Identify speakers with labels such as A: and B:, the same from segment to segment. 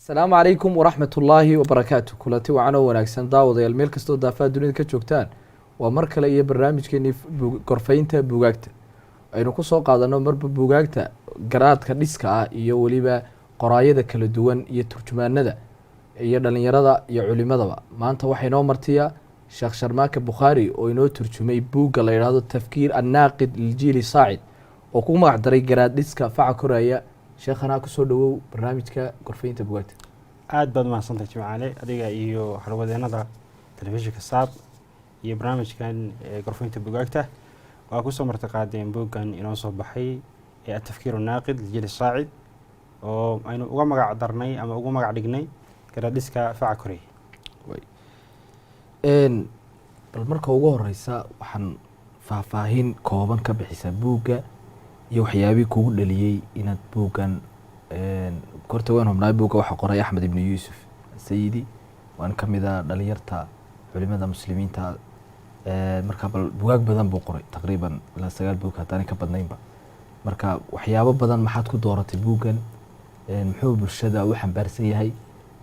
A: Asalaamu calaykum waraxmat ullaahi wabarakaatu. Kulanti wacan oo wanaagsan, daawadayaal, meel kastoo daafaha dunida ka joogtaan. Waa mar kale iyo barnaamijkeenii gorfaynta buugaagta, aynu kusoo qaadano marba buugaagta garaadka dhiska ah iyo weliba qoraayada kala duwan iyo turjumaanada iyo dhalinyarada iyo culimadaba. Maanta waxaa inoo martiya Sheekh Sharmaake Bukhaari oo inoo turjumay buugga la yidhaahdo Tafkiir Annaaqid Liljiili Saacid, oo ku magac daray garaad dhiska faca koraya. Sheekhanaa, kusoo dhawow barnaamijka gorfaynta bugaagta.
B: Aad baad mahadsantahay, Jimcaale, adiga iyo halwadeenada telefishinka Saab iyo barnaamijkan gorfaynta bugaagta. Waa kusoo martiqaadeen buuggan inoo soo baxay ee Atafkiir Naaqid Lijiil Saacid, oo aynu uga magac darnay ama ugu magac dhignay garaadhiska faca korey.
A: Bal marka ugu horeysa waxaan faahfaahin kooban ka bixisaa buugga iyo waxyaabihii kugu dhaliyey inaad buuggan korta. Waan hubnaay, buugga waxaa qoray Axmed Ibnu Yuusuf Sayidi, waan ka mid a dhalinyarta culimada muslimiinta. Marka bal bugaag badan buu qoray, taqriiban ilaa 9 buug haddaanay ka badnaynba. Marka waxyaabo badan maxaad ku dooratay buuggan? Muxuu bulshada u xambaarsan yahay?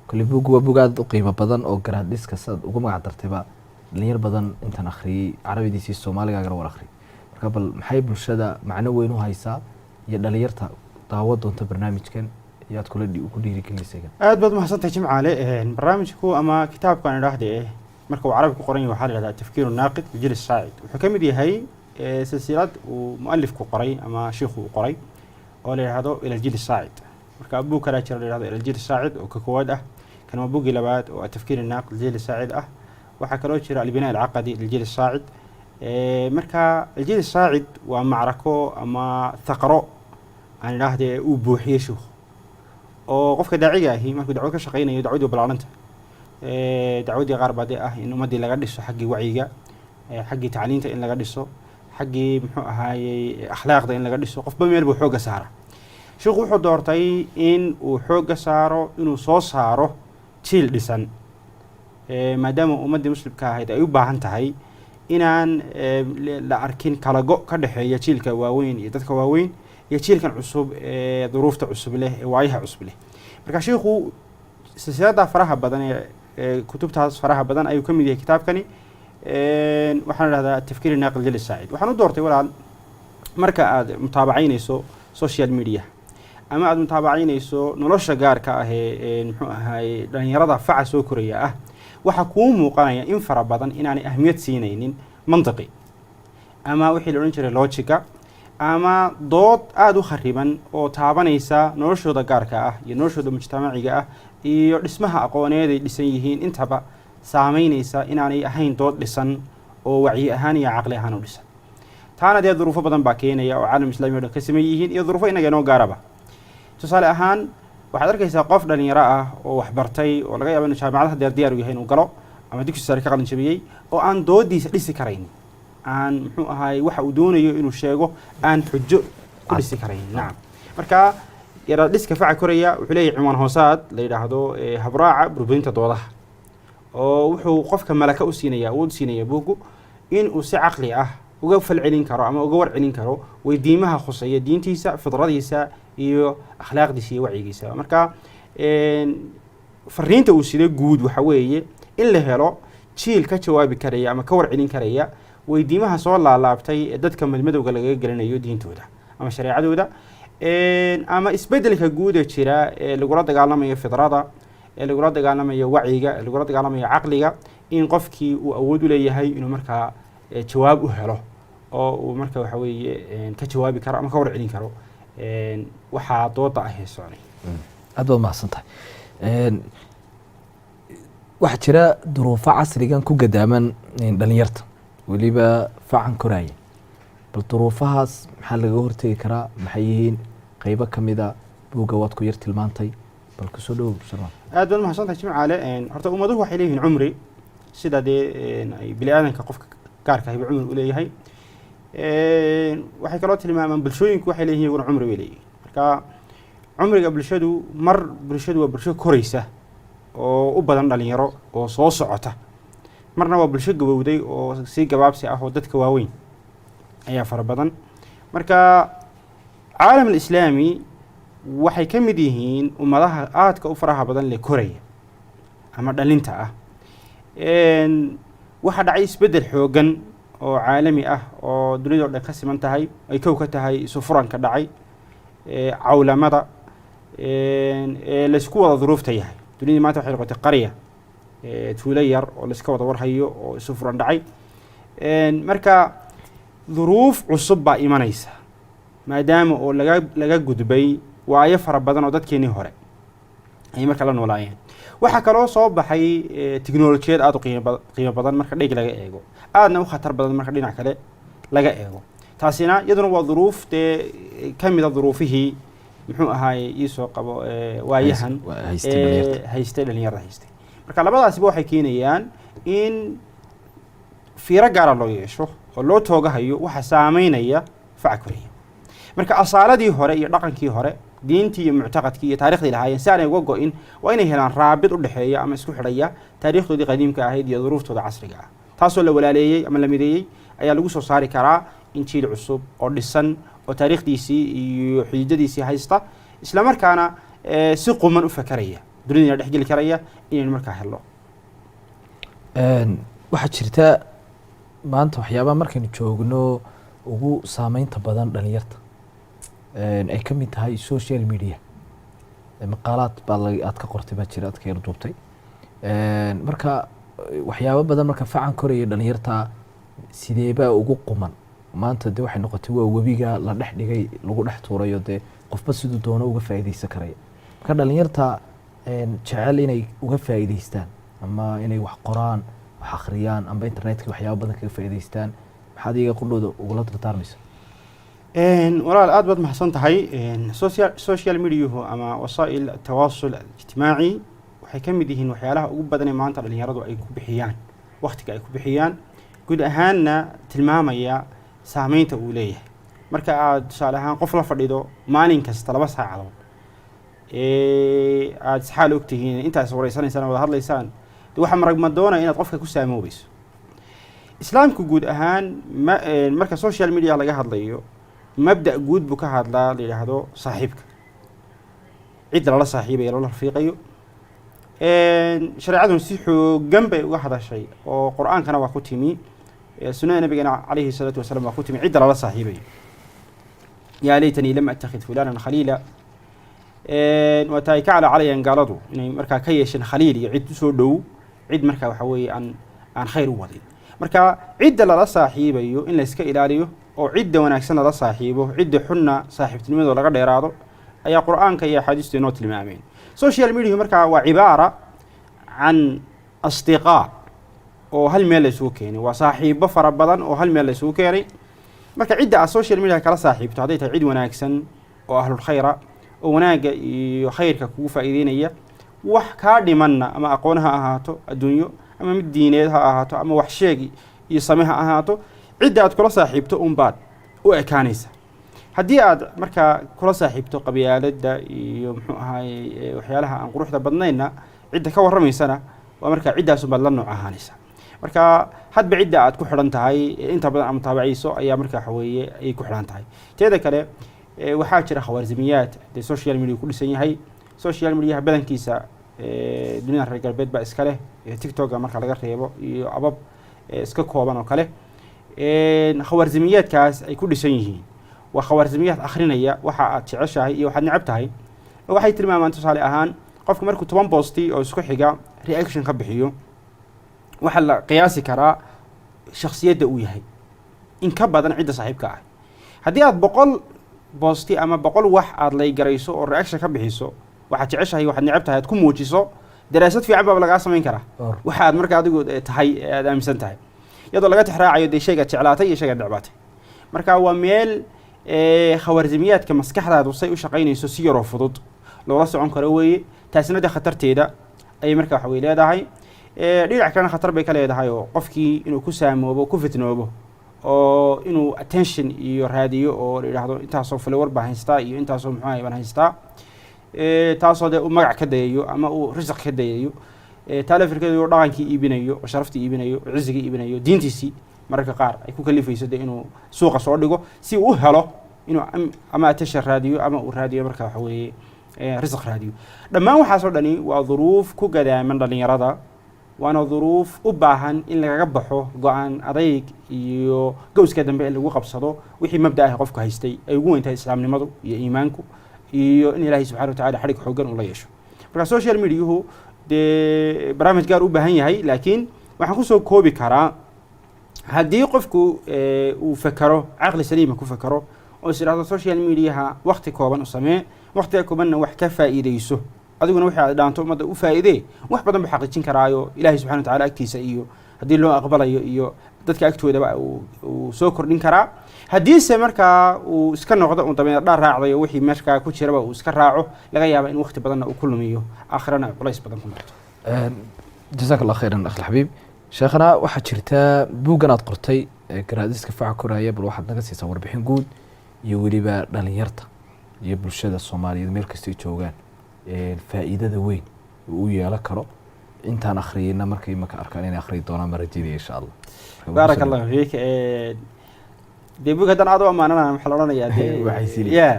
A: Kole buuggu waa buug aad u qiimo badan oo garaad dhiska sidaad ugu magac dartayba dhalinyar badan intaan akhriyey carabidiisii Soomaaligaagana war akhriyay. Marka bal maxay bulshada macno weyn u haysaa iyo dhalinyarta daawo doonta barnaamijkan iyaad kula ku dhiirigelinaysa?
B: Aad baad mahadsantahay, Jimcaale. Barnaamijku ama kitaabkan idhaahde marka uu carabi ku qoran yahay waxaa la yihahdaa Tafkiir Naaqid Lijiil Saacid. Wuxuu ka mid yahay silsilad uu mualifku qoray ama shiikhu uu qoray oo la yidhahdo Ila Aljiil Saacid. Marka buug kalaa jira la yihahdo Ila Aljiil Saacid oo ka koowaad ah. Kan waa buuggii labaad oo Atafkiir Naaqid Lijiil Saacid ah. Waxaa kaloo jira Albinaa Alcaqadi Lijiil Saacid. Marka aljiil saacid waa macrako ama thaqro aan idhaahdee uu buuxiyey shiikhu, oo qofka daaciga ahi markuu dacwad ka shaqeynayo, dacwadii waa ballaaranta. Dacwaddii qaar baa dee ah in ummaddii laga dhiso xaggii wacyiga, xaggii tacliinta in laga dhiso, xaggii muxuu ahaayey akhlaaqda in laga dhiso. Qofba meel buu xoogga saara. Sheikhu wuxuu doortay in uu xoogga saaro inuu soo saaro jiil dhisan, maadaama ummaddii muslimka ahayd ay u baahan tahay inaan la arkin kala go' ka dhexeeya jiilka waaweyn iyo dadka waaweyn iyo jiilkan cusub ee duruufta cusub leh ee waayaha cusub leh. Marka shiikhu silsilada faraha badan ee kutubtaas faraha badan ayuu ka mid yahay kitaabkani. Waxaan idhahdaa Tafkiir Naaqil Jili Saacid. Waxaan u doortay, walaal, marka aad mutaabacaynayso social media ama aad mutaabacaynayso nolosha gaarka ah ee muxuu ahaye dhalinyarada faca soo koraya ah, waxaa kuu muuqanaya in fara badan inaanay ahmiyad siinaynin mantiqi ama wixii la odhan jiray logic-ga ama dood aada u khariban oo taabanaysa noloshooda gaarka ah iyo noloshooda mujtamaciga ah iyo dhismaha aqooneed ay dhisan yihiin intaba saameynaysa, inaanay ahayn dood dhisan oo wacyi ahaan iyo caqli ahaan u dhisan. Taana dee duruufo badan baa keenaya oo caalam islami o dhan ka saman yihiin iyo duruufo inaga inoo gaaraba. Tusaale ahaan, waxaad arkaysaa qof dhalinyaro ah oo waxbartay oo laga yaabo inuu jaamacadaha deer diyaar u yahay inuu galo ama dugsi sare ka qalin jabiyey, oo aan doodiisa dhisi karayn, aan muxuu ahaay waxa uu doonayo inuu sheego aan xujo ku dhisi karayn. Nacam. Marka garaad dhiska faca koraya wuxuu leeyahay ciwaan hoosaad la yidhaahdo habraaca burburinta doodaha, oo wuxuu qofka malaka u siinaya, awood u siinaya buuggu in uu si caqli ah uga falcelin karo ama uga warcelin karo weydiimaha khuseeya diintiisa, fidradiisa iyo akhlaaqdiisa iyo wacyigiisa. Marka fariinta uu sida guud waxa weeye in la helo jiil ka jawaabi karaya ama ka warcelin karaya weydiimaha soo laalaabtay ee dadka madmadowga lagaga gelinayo diintooda ama shareecadooda ama isbeddelka guuda jira ee lagula dagaalamayo fidrada, ee lagula dagaalamayo wacyiga, ee lagula dagaalamayo caqliga, in qofkii uu awood u leeyahay inuu markaa jawaab u helo oo uu marka waxa weeye ka jawaabi karo ama ka warcelin karo waxaa dooda ah ee socday.
A: Aad baad mahadsan tahay. Waxaa jira duruufo casrigan ku gadaaman dhalinyarta, weliba facan koraya. Bal duruufahaas maxaa lagaga hortegi karaa? Maxay yihiin? Qeybo ka mida buugga waad ku yar tilmaantay. Bal kusoo dhowow, Sharmaan.
B: Aad baad mahadsantahay, Jimcaale. Horta ummaduhu waxay leeyihiin cumri, sida dee ay bini aadanka qofka gaarka ahiba cumri u leeyahay. Waxay kaloo tilmaamaan bulshooyinku waxay leeyihin iyaguna cumri bay leeyihin. Marka cumriga bulshadu, mar bulshadu waa bulsho koraysa oo u badan dhalinyaro oo soo socota, marna waa bulsho gabowday oo si gabaabsi ah oo dadka waaweyn ayaa fara badan. Marka caalam alislaami Waxay ka mid yihiin ummadaha aadka u faraha badan le koraya ama dhalinta ah. Waxaa dhacay isbeddel xooggan oo caalami ah oo dunida o dhan ka siman tahay, ay kow ka tahay isu furanka dhacay, cawlamada ee laysku wada duruufta yahay. Dunidii maanta waxay noqotay qarya, tuulo yar oo layska wada warhayo oo isu furan dhacay. Marka duruuf cusub baa imanaysa, maadaama oo laga gudbay waayo fara badan oo dadkeenii hore ay marka la noolaayeen. Waxaa kaloo soo baxay tiknolojiyad aada u qiimo badan marka dhig laga eego, aadna u khatar badan marka dhinac kale laga eego. Taasina iyaduna waa duruuf dee ka mida duruufihii, muxuu ahaaye, iisoo qabo, waayahan haystay dhalinyarada haystay. Marka labadaasiba waxay keenayaan in fiiro gaara loo yeesho oo loo toogahayo waxa saameynaya faca koraya. Marka asaaladii hore iyo dhaqankii hore, diintii iyo muctaqadkii iyo taarikhdii lahaayeen, si aanay uga go-in, waa inay helaan raabid u dhexeeya ama isku xidhaya taariikhdoodii qadiimka ahayd iyo duruuftooda casriga ah. Taasoo la walaaleeyey ama la mideeyey ayaa lagu soo saari karaa in jiil cusub oo dhisan oo taariikhdiisii iyo xuduudadiisii haysta, isla markaana si quman u fakaraya, dunidina dhexgeli karaya, inaynu markaa helno.
A: Waxaa jirta maanta waxyaabaha markaynu joogno ugu saameynta badan dhalinyarta ay ka mid tahay social media. Maqaalaad baa aad ka qortay baa jira, aad ka yar duubtay. Marka waxyaabo badan marka facan koraya dhalinyarta sideebaa ugu quman maanta? Dee waxay noqotay waa webiga la dhex dhigay, lagu dhex tuurayo, dee qofba siduu doono uga faa'iideysan karaya. Marka dhalinyarta jecel inay uga faa'iideystaan ama inay wax qoraan, wax akhriyaan, amba internetka waxyaabo badan kaga faa'iideystaan, maxaad iyaga qudhooda ugula dardaarmaysa?
B: Walaal, aad baad mahadsan tahay. Social mediahu ama wasaa'il atawaasul alijtimaaci waxay ka mid yihiin waxyaalaha ugu badan ee maanta dhalinyaradu ay ku bixiyaan waktiga, ay ku bixiyaan guud ahaanna, tilmaamaya saameynta uu leeyahay. Marka aad tusaale ahaan qof la fadhido maalin kasta 2 saacadood ee aada isxaal ogtihiin, intaas wareysanaysaan, wada hadlaysaan, de waxaa maragma doonaya inaad qofka ku saamoobayso. Islaamku guud ahaan ma marka social media laga hadlayo, mabda' guud buu ka hadlaa la yidhaahdo saaxiibka, cidda lala saaxiibayo, lala rafiiqayo. Shareecaduna si xoogan bay uga hadashay oo Qur-aankana waa ku timi, sunnada nabigana calayhi salaatu wasalaam waa ku timi cidda lala saaxiibayo. "Yaa laytanii lam attakhid fulanan khaliila." Waa ta ay ka calaacalayaan gaaladu inay markaa ka yeesheen khaliil iyo cid usoo dhow, cid markaa waxa weeye aan khayr u wadin. Marka cidda lala saaxiibayo in la iska ilaaliyo oo cidda wanaagsan lala saaxiibo, cidda xunna saaxiibtinimadoo laga dheeraado, ayaa Qur-aanka iyo axaadiistu inoo tilmaameen. Social media markaa waa cibaara can asdiqaa oo hal meel la isugu keenay, waa saaxiibo fara badan oo hal meel la isugu keenay. Marka cidda aad social media kala saaxiibto, hadday tahay cid wanaagsan oo ahlulkhayra oo wanaagga iyo khayrka kugu faa'iideynaya, wax kaa dhimanna ama aqoon ha ahaato adduunyo ama mid diineed ha ahaato ama wax sheegi iyo same ha ahaato, cidda aad kula saaxiibto unbaad u ekaanaysa. Haddii aad markaa kula saaxiibto qabyaaladda iyo, muxuu ahaayey, waxyaalaha aan quruxda badnaynna, cidda ka warramaysana waa markaa ciddaas unbaad la nooc ahaanaysa. Marka hadba cidda aad ku xidhan tahay, inta badan aad mutaabacayso, ayaa marka waxa weeye ayay ku xidhan tahay. Teeda kale, waxaa jira khawaarzimiyaad dee social media ku dhisan yahay. Social mediaha badankiisa dunida reer galbeed baa iska leh, TikToka marka laga reebo iyo abab iska kooban oo kale. Khawaarzimiyaadkaas ay ku dhisan yihiin waa khawaarzimiyaad akhrinaya waxa aad jeceshahay iyo waxaad necab tahay. Waxay tilmaamaan, tusaale ahaan, qofka markuu 10 posti oo isku xiga reaction ka bixiyo, waxaa la qiyaasi karaa shakhsiyadda uu yahay in ka badan cidda saaxiibka ah. Haddii aad 100 posti ama 100 wax aad laygarayso oo reaction ka bixiso, waxaad jeceshahay, waxaad necab tahay aad ku muujiso, daraasad fiican baaba lagaa samayn karaa waxa aad marka adigu tahay ee aad aaminsan tahay, iyadoo laga tixraacayo dee shaygaad jeclaatay iyo shaygaad necbaatay. Marka waa meel khawaarzimiyaadka maskaxdaadu say u shaqaynayso si yaroo fudud loola socon karo weeye. Taasina dee khatarteeda ayay marka waxa way leedahay. Dhinac kalena khatar bay ka leedahay, oo qofkii inuu ku saamoobo, ku fitnoobo, oo inuu attention iyo raadiyo oo la yidhaahdo intaasoo follower baan haystaa iyo intaasoo, muxuu ahay, baan haystaa, taasoo dee uu magac ka dayayo ama uu risaq ka dayayo. Taa lafirkeedu uu dhaqankii iibinayo oo sharaftii iibinayo oo cizigii iibinayo, diintiisii mararka qaar ay ku kalifayso dee inuu suuqa soo dhigo si uu u helo. Inuu ama attention raadiyo ama uu raadiyo marka waxa weeye risq raadiyo. Dhammaan waxaas oo dhani waa duruuf ku gadaaman dhallinyarada, waana duruuf u baahan in lagaga baxo go-aan adayg iyo gowska dambe in lagu qabsado wixii mabda ah qofku haystay, ay ugu weyn tahay islaamnimadu iyo iimaanku iyo in Ilaahay subxana wa tacala xadhig xoogan ula yeesho. Marka social mediahu dee barnaamij gaar u baahan yahay, laakiin waxaan kusoo koobi karaa, haddii qofku uu fakero, caqli saliima ku fakero oo is idhahdo social mediaha wakti kooban u samee, waktiga koobanna wax ka faa'iideyso, adiguna wixii aad dhaanto ummadda u faa'iidee, wax badan buu xaqiijin karaayo Ilaahay subxana wa tacala agtiisa iyo haddii loo aqbalayo iyo dadka agtoodaba uu soo kordhin karaa. Haddiise markaa uu iska noqdo un dabeed dhaar raacdayo, wixii meeshaa ku jiraba uu iska raaco, laga yaaba in waqti badanna uu ku lumiyo, aakhirana ay culays badan ku noqoto.
A: Jazaak Allah khayran, akhi xabiib. Sheekhana, waxaa jirtaa buuggan aad qortay garaadiska faca koraya. Bal waxaad naga siisaa warbixin guud iyo weliba dhalinyarta iyo bulshada Soomaaliyeed meel kastay joogaan faa'iidada weyn uu u yeelan karo. Intaan akhriyeyna markay imaka arkaan inay akhriyi doonaan ma rajeynaya, insha Allah.
B: Baarak Allahu fiik. Dee buug haddaan aad u ammaanana, waxaa la odhanayaa dee
A: Waxay sili.
B: Ya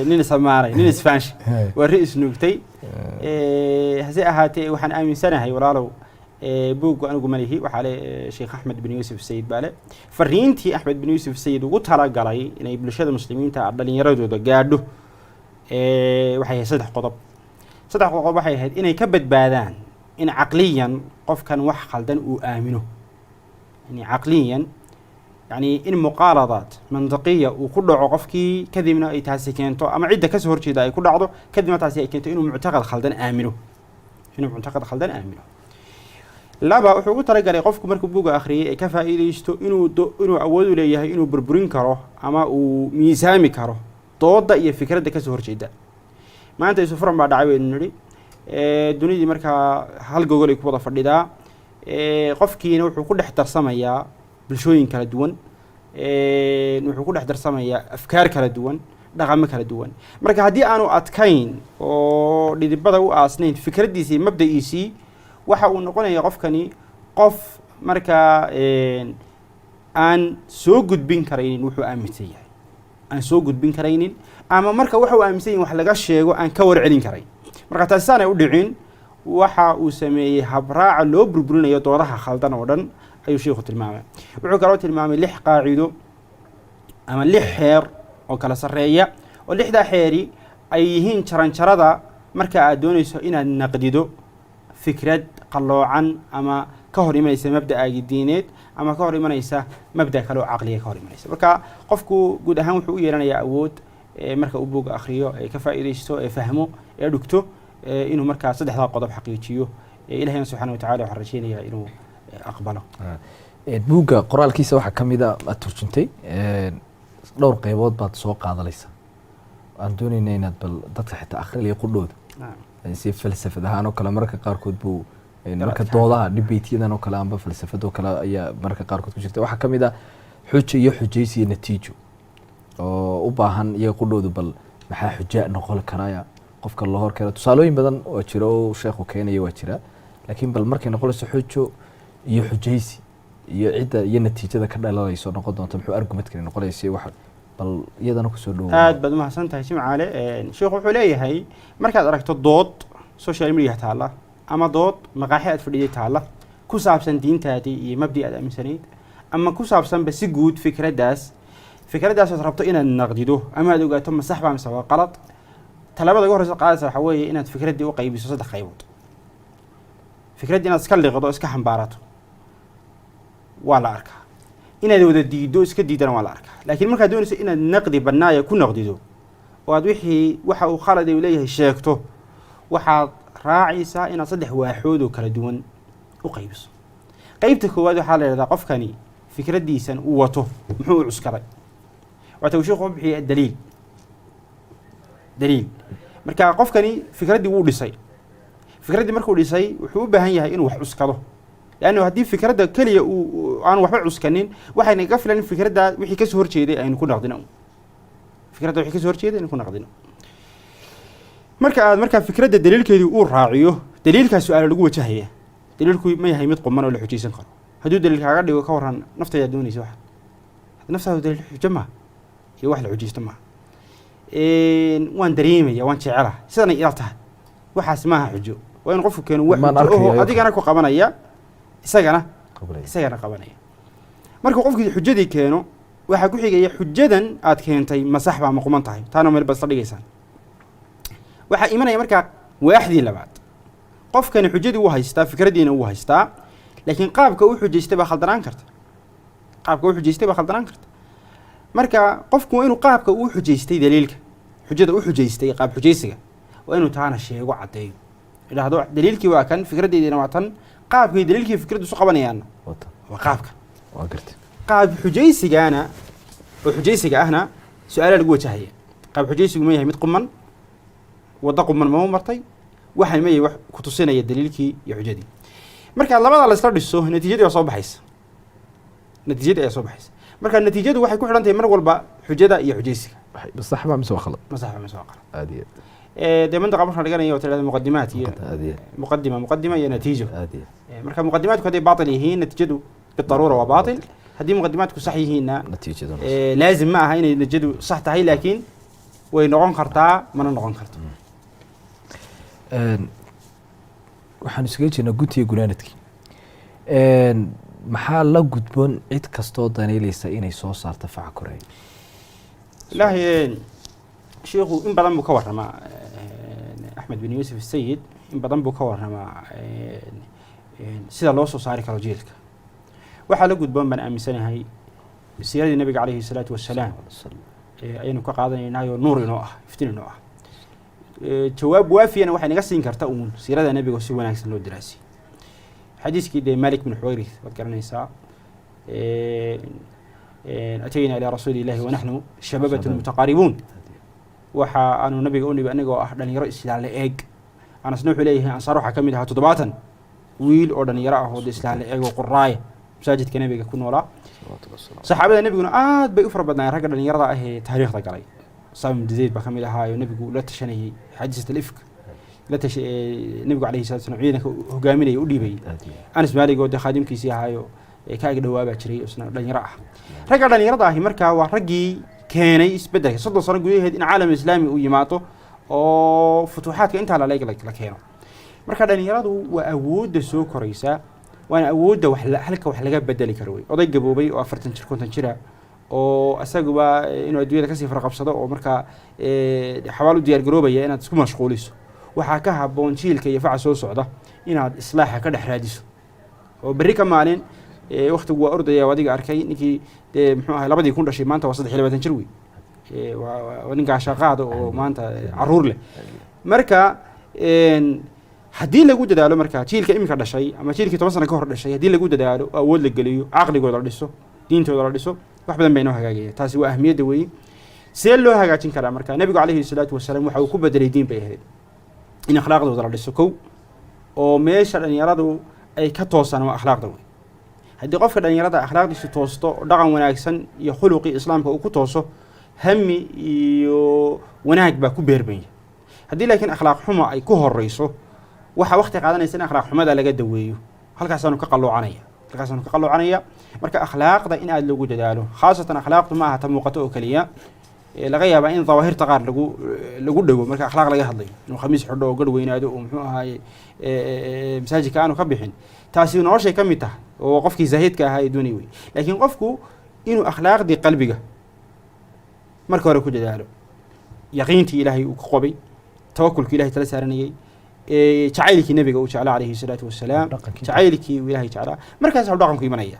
B: nin is ammaanay, nin isfaanshay, waa ri isnuugtay. Hase ahaatee, waxaan aaminsanahay, walaalow, buuggu anigu malihi, waxaa le Sheekh Axmed bin Yuusuf Sayid baa le. Fariintii Axmed bin Yuusuf Sayid ugu talagalay inay bulshada muslimiinta dhalinyaradooda gaadho waxay ahayd saddex qodob. Saddex qodob waxay ahayd inay ka badbaadaan in caqliyan qofkan wax khaldan uu aamino, yani caqliyan, yani in muqaaladaad mantiqiya uu ku dhaco qofkii, kadibna ay taasi keento ama cidda kasoo horjeeda ay ku dhacdo, kadibna taasi ay keento inuu muctaqad khaldan aamino, inuu muctaqad khaldan aamino. Laba, wuxuu ugu talagalay qofku markuu buuga akhriyay ee ka faa'iidaysto inuu awood u leeyahay inuu burburin karo ama uu miisaami karo dooda iyo fikradda kasoo horjeeda. Maanta isu furan baa dhacay baynu nidhi. Dunidii markaa hal gogol ay ku wada fadhidaa. Qofkiina wuxuu ku dhex darsamayaa bulshooyin kala duwan, wuxuu ku dhex darsamayaa afkaar kala duwan, dhaqamo kala duwan. Marka haddii aanu adkayn oo dhidibada u aasnayn fikraddiisii, mabda'iisii, waxa uu noqonaya qofkani qof markaa aan soo gudbin karaynin wuxuu aaminsan yahay, aan soo gudbin karaynin, ama marka waxa uu aaminsan yahay wax laga sheego aan ka warcelin karayn. Marka taasi saanay u dhicin, waxa uu sameeyey habraaca loo burburinayo doodaha khaldan oo dhan ayuu sheikhu tilmaamay. Wuxuu kaloo tilmaamay lix qaacido ama lix xeer oo kala sarreeya, oo lixdaa xeeri ay yihiin jaranjarada marka aad doonayso inaad naqdido fikrad qalloocan ama ka hor imanaysa mabda'aagi diineed ama ka hor imanaysa mabda kale oo caqliga ka hor imanaysa. Marka qofku guud ahaan wuxuu u yeelanayaa awood marka uu buuga akhriyo, ee ka faa'iidaysto, ee fahmo, ee dhugto, inuu markaa saddexdaa qodob xaqiijiyo. Ilahayna subxaana wa tacala waxaan rajeynayaa inuu aqbalo.
A: Buugga qoraalkiisa waxaa ka mid a aad turjuntay dhowr qeybood baad soo qaadanaysa. Aan doonayna inaad bal dadka xitaa akhrilaya qudhooda si falsafad ahaan oo kale mararka qaarkood buu marka doodaha debateyadan oo kale amba falsafad oo kale ayaa mararka qaarkood ku jirta. Waxaa ka mid ah xujo iyo xujaysi iyo natiijo oo u baahan iyaga qudhoodu bal maxaa xuja noqon karaya qofka loo hor keeno. Tusaalooyin badan oo jira oo sheekhu keenaya waa jira, laakiin bal markay noqonayso xujo iyo xujaysi iyo cidda iyo natiijada ka dhalanayso noqon doonta, muxuu argumentkani noqonaysa, wax bal iyadana kusoo dhowo.
B: Aad baad umahadsan tahay, Jimcaale. Sheikhu wuxuu leeyahay, markaad aragto dood social media taalla ama dood maqaaxi aad fadhiyay taalla ku saabsan diintaadii iyo mabdi aad aaminsanayd ama ku saabsanba si guud fikraddaas, fikraddaas rabto inaad naqdido ama aad ogaato ma sax baa mise waa qalad, talaabada ugu horreysa qaadaysa waxaa weeye inaad fikraddii u qaybiso saddex qaybood. Fikraddii inaad iska liqdo o iska xambaarato waa la arkaa, inaad wada diiddo, iska diidana waa la arkaa, laakiin markaad doonayso inaad naqdi bannaaya ku naqdido oo aad wixii waxa uu khalad uu leeyahay sheegto, waxaad raacaysaa inaad saddex waaxood oo kala duwan u qaybiso. Qeybta koowaad waxaa la yidhahdaa qofkani fikraddiisan uu wato muxuu u cuskaday? Waata uu sheikhu u bixiyay daliil. Daliil, marka qofkani fikraddii wuu dhisay. Fikraddii markuu dhisay, wuxuu u baahan yahay inuu wax cuskado, leannu haddii fikradda keliya uu aan waxba cuskanin, waxayna ga filan in fikradda wixii kasoo horjeeday aynu ku naqdino, fikradda wixii kasoo horjeeday aynu ku naqdino. Marka aad markaa fikradda daliilkeedii uu raaciyo, daliilkaas su-aala lagu wajahaya: daliilku ma yahay mid quman oo la xujaysan karo? Hadduu daliil kaaga dhigo, ka waran naftaydaa doonaysa waxa naftaadu daliil xujo maa? Iyo wax la xujaysto maaha. Waan dareemaya, waan jecelahay, sidanay ila tahay, waxaas maaha xujo. Waa in qofku keeno wax
A: Maan
B: xujo
A: arkayo
B: oo
A: ayaga.
B: adigana ku qabanaya, isagana
A: Qabanaya.
B: isagana qabanaya. Markuu qofkii xujadii keeno, waxaa ku xigaya: xujadan aad keentay ma sax baa, ma quman tahay? Taana meel baad isla dhigaysaan. Waxaa imanaya markaa waaxdii labaad. Qofkani xujadii wuu haystaa, fikraddiina wuu haystaa, laakiin qaabka u xujaystay baa khaldanaan karta. Qaabka u xujaystay baa khaldanaan karta. Marka qofku waa inuu qaabka uu xujaystay, daliilka xujada u xujaystay, qaab xujaysiga waa inuu taana sheego, caddeeyo, idhaahdo daliilkii waa kan, fikraddeydina waa tan, qaabkay daliilkii fikraddu isu qabanayaanna
A: Wata.
B: waa qaabka.
A: Waa gartay.
B: Qaab xujaysigaana oo xujaysiga ahna su-aalaa lagu wajahaya. Qaab xujaysigu ma yahay mid quman? Waddo quman ma u martay? Waxaan ma yahay wax ku tusinaya daliilkii iyo xujadii? Marka labada la isla dhiso, natiijadii waa soo baxaysa. Natiijadii ayaa soo baxaysa. Marka natiijadu waxay ku xidhan tahay mar walba xujada iyo xujaysiga.
A: Sax baa mise waa khalad?
B: Ma sax ba mise waa qalad?
A: Aad iyo
B: Dee mantaqa markaan dhiganayo waa tidhahda muqadimaat iyo
A: aad. Aad iyo
B: muqadima iyo natiijo.
A: Aad iyo
B: Marka muqadimaatku hadday baatil yihiin, natiijadu bidaruura waa baatil. Haddii muqadimaatku sax yihiinna,
A: natiijaduna
B: laazim ma aha inay natiijadu sax tahay, laakiin way noqon kartaa, mana noqon karto.
A: Waxaan isaga jirnaa guntiga gunaanadkii. Maxaa la gudboon cid kastoo daneyleysa inay soo saarto faca koreey?
B: Ilaahi, sheikhu in badan buu ka warramaa, Axmed bin Yuusuf Sayid in badan buu ka warramaa sida loo soo saari karo jiilka. Waxaa la gudboon baan aaminsanahay siiradii nabiga calayhi salaatu wasalaam ayaynu ka qaadanaynaayo, nuur inoo ah, iftiin inoo ah. Jawaab waafiyana waxay naga siin karta uun siirada nabiga si wanaagsan loo diraasiyey. Xadiiskii dee Malik bin Xuwayrith waad garanaysaa: "Atayna ilaa rasuuli illahi wanaxnu shababatun mutaqaaribuun." Waxa aanu nabiga u nimi anigoo ah dhalinyaro islaan la eeg. Anasna wuxuu leeyahay ansaar waxaa ka mid ahaa 70 wiil oo dhalinyaro ah oo dee islaan la eeg oo quraaya masaajidka nabiga ku noolaa. Saxaabada nebiguna aad bay u fara badnaayeen ragga dhalinyarada ah ee taariikhda galay. Usaama bin Zayd baa ka mid ahaa oo nebigu la tashanayay, xadiisat alifk la tasha nebigu calayhi salatu wasalam ciidanka hogaaminayay, u dhiibayay. Anas Maalig oo dee khaadimkiisii ahaayo ee ka ag dhawaabaa jiray, isna dhalinyaro ah. Ragga dhalinyarada ahi markaa waa raggii keenay isbeddelka 30 sano gudaheed in caalam islaami uu yimaado oo futuuxaadka intaa laleeg la keeno. Marka dhalinyaradu waa awoodda soo koraysa, waana awoodda wax halka wax laga bedeli karo. Wey oday gaboobay oo 40 jir, 50 jira oo isaguba inuu adduunyada kasii farqabsado oo markaa xabaal u diyaar garoobaya inaad isku mashquuliso, waxaa ka habboon jiilka iyo faca soo socda inaad islaaxa ka dhex raadiso oo berri ka maalin. Waktigu waa ordaya. Adiga arkay ninkii dee muxuu ahay 2000 dhashay, maanta waa 23 jir wey. Waa ninkaa shaqaada oo maanta caruur leh. Marka haddii lagu dadaalo, marka jiilka iminka dhashay ama jiilkii 10 sano ka hor dhashay haddii lagu dadaalo oo awood la geliyo, caqligooda la dhiso, diintooda la dhiso, wax badan bay inoo hagaagaya. Taasi waa ahmiyadda weeye. See loo hagaajin karaa? Marka nebigu calayhi salaatu wasalaam waxa uu ku bedelay diin bay ahayd in akhlaaqdooda la dhiso kow, oo meesha dhalinyaradu ay ka toosaan waa akhlaaqda wey. Haddii qofka dhalinyarada akhlaaqdiisu toosto oo dhaqan wanaagsan iyo khuluqii islaamka uu ku tooso, hami iyo wanaag baa ku beermaya. Haddii laakiin akhlaaq xumo ay ku horeyso, waxaa waqti qaadanaysa in akhlaaq xumada laga daweeyo. Halkaasaanu ka qaloocanaya, halkaasaanu ka qaloocanaya. Marka akhlaaqda in aada loogu dadaalo, khaasatan akhlaaqdu ma aha ta muuqato oo keliya. Laga yaabaa in dawaahirta qaar lagu dhego marka akhlaaq laga hadlayo, inuu khamiis xidho oo garh weynaado oo muxuu ahaaye masaajidka aanu ka bixin. Taasi noloshay ka mid tahay oo qofkii zaahidka ahaa ee doonay wey. Laakiin qofku inuu akhlaaqdii qalbiga marka hore ku dadaalo, yaqiintii ilaahay uu ka qobay, tawakulkii ilahay tala saaranayay, jacaylkii nabiga uu jeclaa calayhi salaatu wasalaam,
A: Dhaqankii.
B: jacaylkii uu ilaahay jeclaa, markaas dhaqanku imanaya.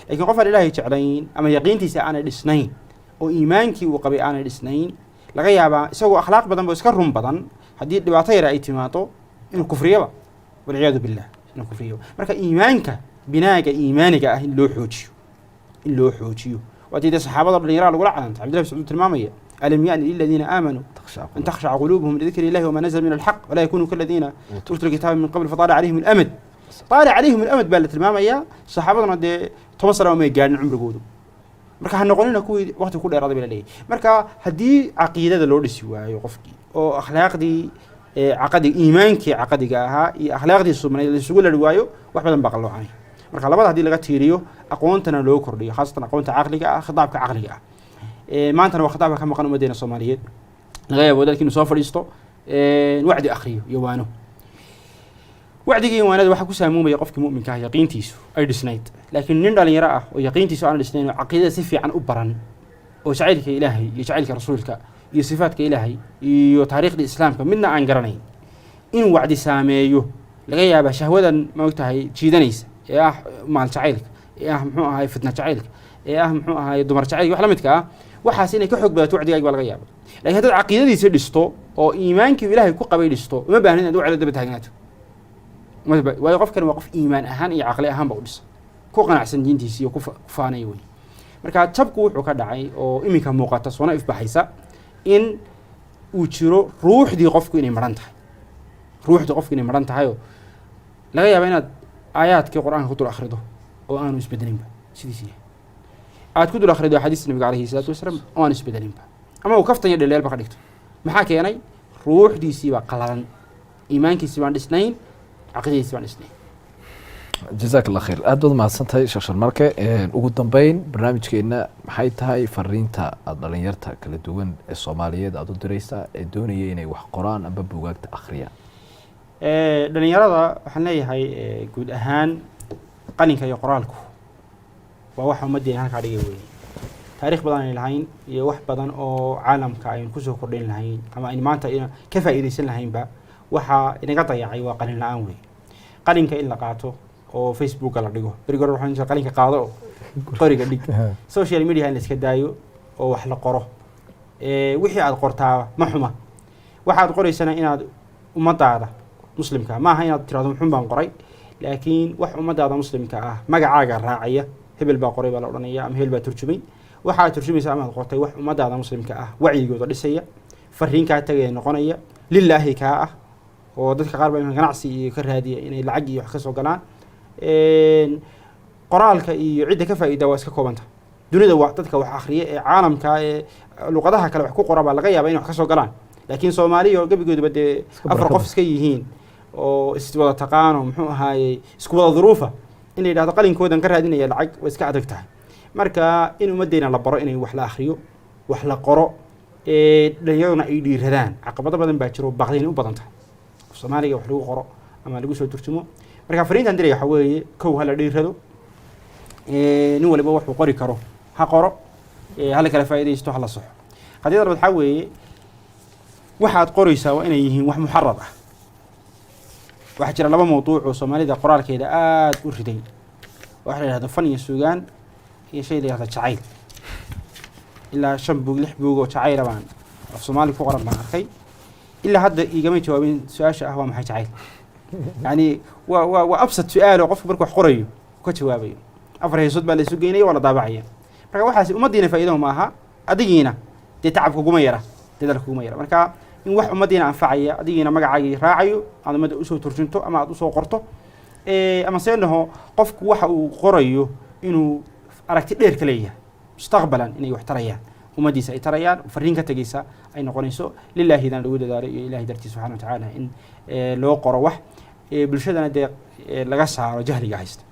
B: Laakiin qof aan ilaahay jeclayn ama yaqiintiisa aanay dhisnayn oo iimaankii uu qabay aanay dhisnayn, laga yaabaa isagoo akhlaaq badan bo iska run badan, haddii dhibaato yara ay timaado inuu kufriyaba, walciyaadu billah, inuu kufriyaba. Marka iimaanka, binaaga iimaaniga ah in loo xoojiyo, in loo xoojiyo. Waatii dee saxaabada dhalinyaraha lagula canaantay. Cabdillahi bin Mascuud tilmaamaya: "ألم يأن للذين آمنوا أن تخشع قلوبهم لذكر الله وما نزل من الحق ولا يكونوا كالذين أوتوا الكتاب من قبل فطال عليهم الأمد". طال عليهم الأمد baa la tilmaamayaa. Saxaabaduna dee 10 sano may gaadhin cumrigoodu. Marka ha noqonina kuwii waqti ku dheeraaday baa la leeyahay. Marka haddii caqiidada loo dhisi waayo qofkii oo akhlaaqdii caqadi, iimaankii caqadiga ahaa iyo akhlaaqdii sumnayd la isugu lari waayo, wax badan baa qalloocanay. Marka labada haddii laga tiiriyo, aqoontana loo kordhiyo, khaasatan aqoonta caqliga ah, khitaabka caqliga ah. Maantana waa khataabka ka maqan ummaddeena Soomaaliyeed. Laga yaabo wadaadki inuu soo fadhiisto, wacdi akhriyo iyo waano. Wacdiga iyo waanada waxaa ku saamoomaya qofkii mu'minka ah yaqiintiisu ay dhisnayd. Laakiin nin dhalinyaro ah oo yaqiintiisu aan dhisnayn oo caqiidada si fiican u baran oo jacaylka Ilaahay iyo jacaylka Rasuulka iyo sifaadka Ilaahay iyo taariikhda Islaamka midna aan garanayn, in wacdi saameeyo laga yaabaa. Shahwadan, ma ogtahay, jiidanaysa ee ah maal jacaylka, ee ah, muxuu ahay, fitna jacaylka, ee ah, muxuu ahay, dumar jacaylka, wax la midka ah, waxaas inay ka xoog badato wacdigaagi baa laga yaaba. Lakin haddaad caqiidadiisa dhisto oo iimaankii Ilaahay ku qabay dhisto, uma baahnin inaad wacdi daba taagnaato. Waayo, qofkan waa qof iimaan ahaan iyo caqli ahaanba u dhisa, ku qanacsan diintiisi iyo ku faanaya wey. Marka jabku wuxuu ka dhacay oo iminka muuqata soona ifbaxaysa in uu jiro ruuxdii qofku inay maran tahay, ruuxdii qofku inay maran tahay, oo laga yaaba inaad aayaadkii Qur-aanka ku dul akhrido oo aanu isbedelinba, sidiis yahay, aad ku dul akhrido axaadiista Nabiga calayhi salaatu wasalaam oo aanu isbedelinba, ama uu kaftan iyo dheleelba ka dhigto. Maxaa keenay? Ruuxdiisii baa qalalan, iimaankiisii baan dhisnayn, caqiidadiisii baan dhisnayn.
A: Jazaak Allah khayr, aad baad mahadsan tahay, Sheekh Sharmarke. Ugu dambeyn barnaamijkeena, maxay tahay fariinta aada dhalinyarta kala duwan ee Soomaaliyeed aada u direysaa ee doonaya inay wax qoraan amba buugaagta akhriyaan?
B: Dhalinyarada waxaan leeyahay, guud ahaan qalinka iyo qoraalku waa waxa ummaddeena halkaa dhigay weeye. Taarikh badan aynu lahayn iyo wax badan oo caalamka aynu kusoo kordhin lahayn ama aynu maanta ka faa'iidaysan lahaynba, waxaa inaga dayacay waa qalin la-aan weeye. Qalinka in la qaato oo Facebooka la dhigo. Berigi hore waxaan jiray qalinka qaado oo qoriga dhig. Social media in la iska daayo oo wax la qoro. Wixii aad qortaa ma xuma. Waxaad qoraysana inaad ummadaada muslimka, maaha inaad tirahdo xun baan qoray, laakiin wax ummadaada muslimka ah magacaaga raacaya, hebel baa qoray baa la odhanaya ama hebel baa turjumay. Waxaad turjumaysa amaad qortay wax ummadaada muslimka ah wacyigooda dhisaya, fariin kaa tagaya noqonaya, lilaahi kaa ah. Oo dadka qaar baa imanka ganacsi iyo ka raadiya inay lacag iyo wax ka soo galaan. Qoraalka iyo cidda ka faa'iida waa iska koobanta dunida. Waa dadka wax akhriya ee caalamka ee luqadaha kale wax ku qora baa laga yaaba inay wax ka soo galaan, laakiin Soomaaliya oo gebigooduba dee
A: Iska
B: afar
A: barakada.
B: qof iska yihiin oo iswada taqaano, muxuu ahaayey, isku wada duruufa, in la yidhahdo qalinkoodan ka raadinaya lacag way iska adag tahay. Marka in ummaddeena la baro inay wax la akhriyo, wax la qoro, ee dhalinyaraduna ay dhiiradaan. Caqabado badan baa jiro, baqdin u badan tahay Soomaaliga wax lagu qoro ama lagu soo turjumo. Marka fariintan diraya waxaa weeye: kow, ha la dhiirado. Nin waliba wuxuu qori karo ha qoro. Ha la kala faa'iidaysto, ha la saxo. Qadiyada labaad waxaa weeye, waxaad qoraysaa waa inay yihiin wax muxarar ah. Waxaa jira laba mawduuc oo Soomaalida qoraalkeeda aada u riday: waxa la yihahdo fan iyo suugaan iyo shay la yihahdo jacayl. Ilaa shan buug, lix buug oo jacayla baan af Soomaali ku qoran baan arkay. Ilaa hadda igama jawaabin su-aasha ah waa maxay jacayl. Yani waa absad su-aal oo qofku markuu wax qorayo uu ka jawaabayo. Afar heesood baa la isu geynaya, waa la daabacaya. Marka waxaasi ummaddiina faa'iido ma aha, adigiina dee tacab kuguma yara, dadaal kuguma yara. Marka in wax ummaddiina anfacaya, adigiina magacaagii raacayo, aad ummadda usoo turjunto ama aad usoo qorto. Ama see dhaho, qofku waxa uu qorayo inuu aragti dheer ka leeyahay, mustaqbalan inay wax tarayaan, ummaddiisa ay tarayaan, fariin ka tegeysa ay noqonayso. Lilaahidan lagu dadaalo iyo Ilahay dartiis subxana wa tacaala in loo qoro wax, bulshadana dee laga saaro jahliga haysta,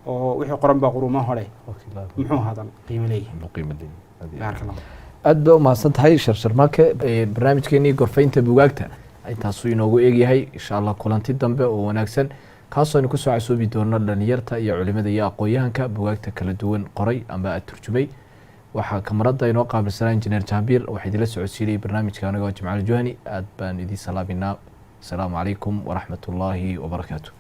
B: oo wixii qoran baa quruuma hore, muxuu hadal qiimo leeyahay.
A: Qiimo leeyahay.
B: Baaraka Allah.
A: Aad baa umahadsan tahay, Sheekh Sharmaake. Barnaamijkeenii gorfaynta bugaagta intaasuu inoogu eegyahay. Insha Allah kulanti dambe oo wanaagsan, kaasoo aynu kusoo casuubi doono dhalinyarta iyo culimada iyo aqoon-yahanka bugaagta kala duwan qoray ama aad turjumay. Waxaa kamarada inoo qaabilsanaa Injineer Jaambiir. Waxaa idinla socodsiinayay barnaamijka anigoo Jimcaal Juhani. Aad baan idiin salaaminaa. Asalaamu calaykum waraxmat ullaahi wabarakaatu.